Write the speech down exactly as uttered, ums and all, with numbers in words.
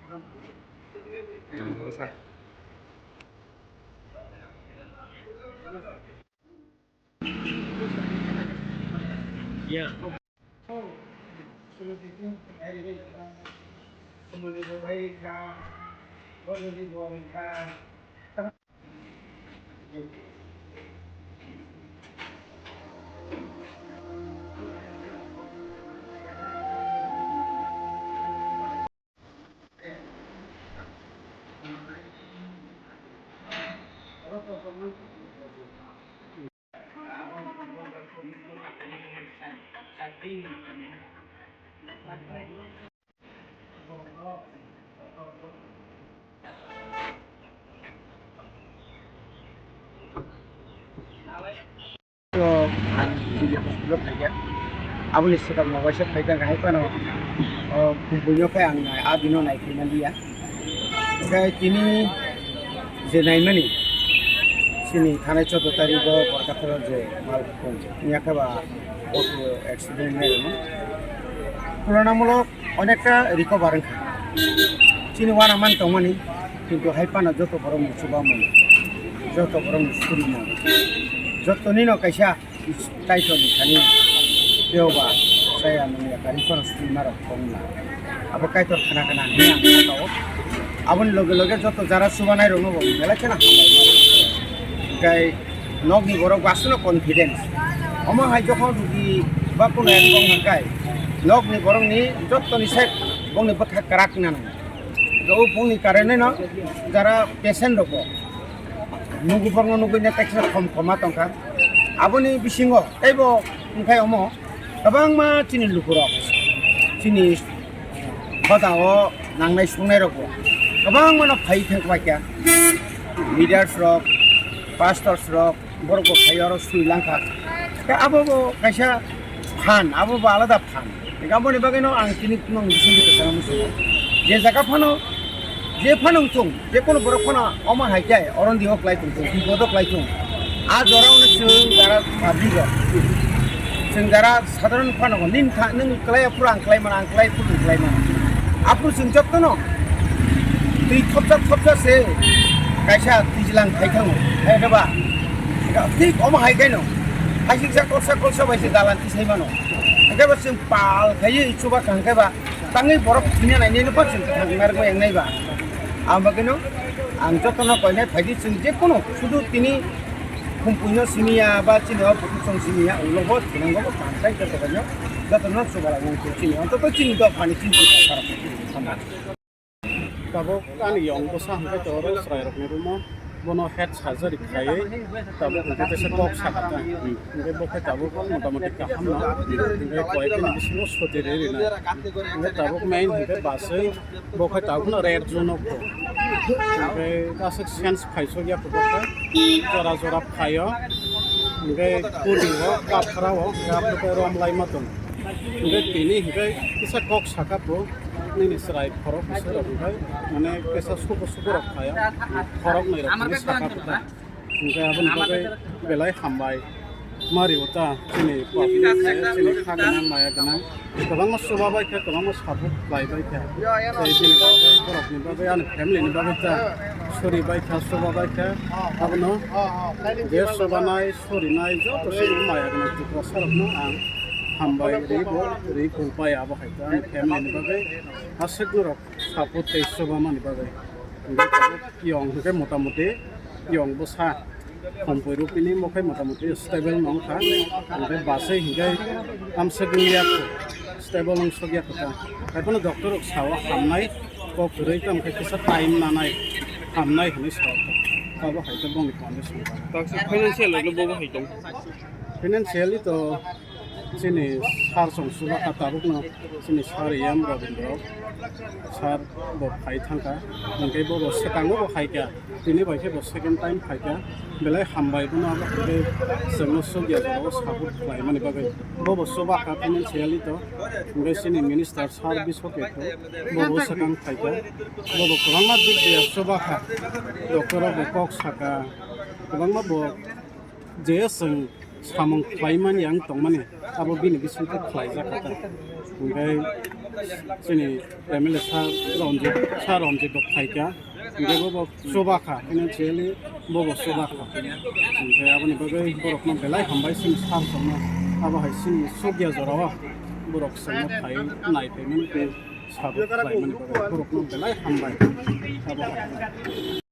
To ang video hospital phaikha. Aboni swkang no waisa phaikha, hai phano, o, buino khe ang nai, a bino nai khe manliya. Khe tini je naimani, chini thanai choudo tarikh o Borkatharo je mal khung, wngya khe ba auto accident wngya rwma. Tulonamulok onekta recover wngkha. Chini uanaman tongmani, kintu hai phano joto borokni chubamung, joto borokni surimung, jotonino kaisa Kaitorni thani teibo ba chaya manya kari phano surimarok tongla. Abo Kaitor khna khna hinwi ang sakao. Aboni loge loge joto jara chubanairokno bo belai kheno hambai mano. Hwnkhe nokni borok bo aswkno confidence. Omo hai jokhon rugi ba kuno ek bong hwnkhai nokni borokni jottoni side bongni bwkha kwrak nang. O bongni kareneno jara patient rokbo nugu borokno nugui ne teksa khom khoma tongkha. Aboni bisingo teibo hwnkhai omo kwbangma chini lukurok chini hoda o nangnai sungnairokbo kwbangmano phai thang paikha. Leaders rok, pastors rok, borok bo phai oro sui langkha. Tei abo bo kaisa phan, abo bo alada phan. Hingke aboni bagwino ang tini nwng bisingtwi kwchangma muchungo. Je jaga phano, je phano wng thung, je kono borok phano omo hai khe oron diho klai thung, thung, bipodo klai thung. A jora ono chwng jara public rok, chwng jara sadharon phano nini tha-, nwng klai aphuru ang klai mano, ang klai aphuru nwng klai mano. Aphuru chwng jotono twi thopsa thopsa se kaisa twijlang khai thango, hai khe ba? Thik omo hai khe no, hai siksa kolsa kolsa bai se dalan tisai mano. Hai khe ba chwng pal khaiwi chuba kha hwnkhe ba tangwi borok thwina nainai no ba chwng thang narwkma wngnai ba. Ang bagwino ang jotono koinai phaidi chwng je kono sudu tini khumpuino simiya ba chini o bukuchung simiya ulo bo thinango bo kantai joto kaino jotono chuba lai wngkhe chini ontoto chini dophani chini. Tabuk ani yong bwsa hwnkhe to oro chwrairokni room-o bono head surgery khlaiwi tabuk hwnkhe teisa kok sakha ta. Hwnkhe bo khe tabuk motamoti kaham no. Hwnkhe koyekni bisingo soti rwi rwnai. Hwnkhe tabuk main hwnkhe baswi bo khe tabuk no red zone o kho. Hwnkhe aswk sense khaisok ya kho bo khe jora jora phaio. Hwnkhe kudi o kaphra o hwnkhe abo khe rom lai ma tongo. Hwnkhe tini hwnkhe kisa kok sakha bo. Nini chwrai khorok bwswk rok hwnkhe mane kesa suku suku rok khaio, khorok nwi rok hwnkhe saka kwtal. Hwnkhe aboni bagwi belai hambai. Mari o ta chini public khe chini kha gwnang maya gwnang kwbangma chuba bai kha, kwbangma support khlai bai kha. Tei bini bagwi borokni bagwi ani family ni bagwi ta suri bai kha, chuba bai kha. Abono je chubanai surinai joto chini maya gwnang Tiprasa rokno ang hambai ri bo ri kung pai abo hai ta ani family ni bagwi aswk norok support tei chuba mani bagwi. Hwnkhe tabuk yong hwnkhe motamoti yong bwsa Hompui Rupini mo khe motamoti stable no wngkha. Hwnkhe basai hwnkhe amswk wngya kho, stable wngsok ya kho ta. Haiphano doctor rok sao hamnai kok kwrwi tamo khe kisa time nanai hamnai hwnwi sao. Abo hai khe bongni condition. Baksa financial rok no bobo hai tong. Financially to chini sir song chuba kha tabukno chini sir E M Rabindra sir bo phai thangkha, hwnkhe bo bo swkango bo phaikha, tini bai khe bo second time phaikha, belai hambai bono abo hwnkhe chwngno chukya jorao support khlaimani bagwi. Bo bo chuba kha financially to, hwnkhe chini minister sir Biswa Kepto bo bo swkang phaikha, bo bo kwbangma dik dia chuba kha, doctor rok bo kok saka, kwbangma bo je chwng samung khlaimani ang tongmani, abo bini bisingtwi khlaijak kha ta. Hwnkhe Chini M L A sir Ranjit, sir Ranjit bo phaikha. Hingke bo bo chubakha, financially bo bo chubakha. Hingke aboni bagwi borokno belai hambai chini sir songno. Abo hai chini sokya jorao borok songno phai nai phaimani tei sabo khlaimani bagwi borokno belai hambai. Abo hai.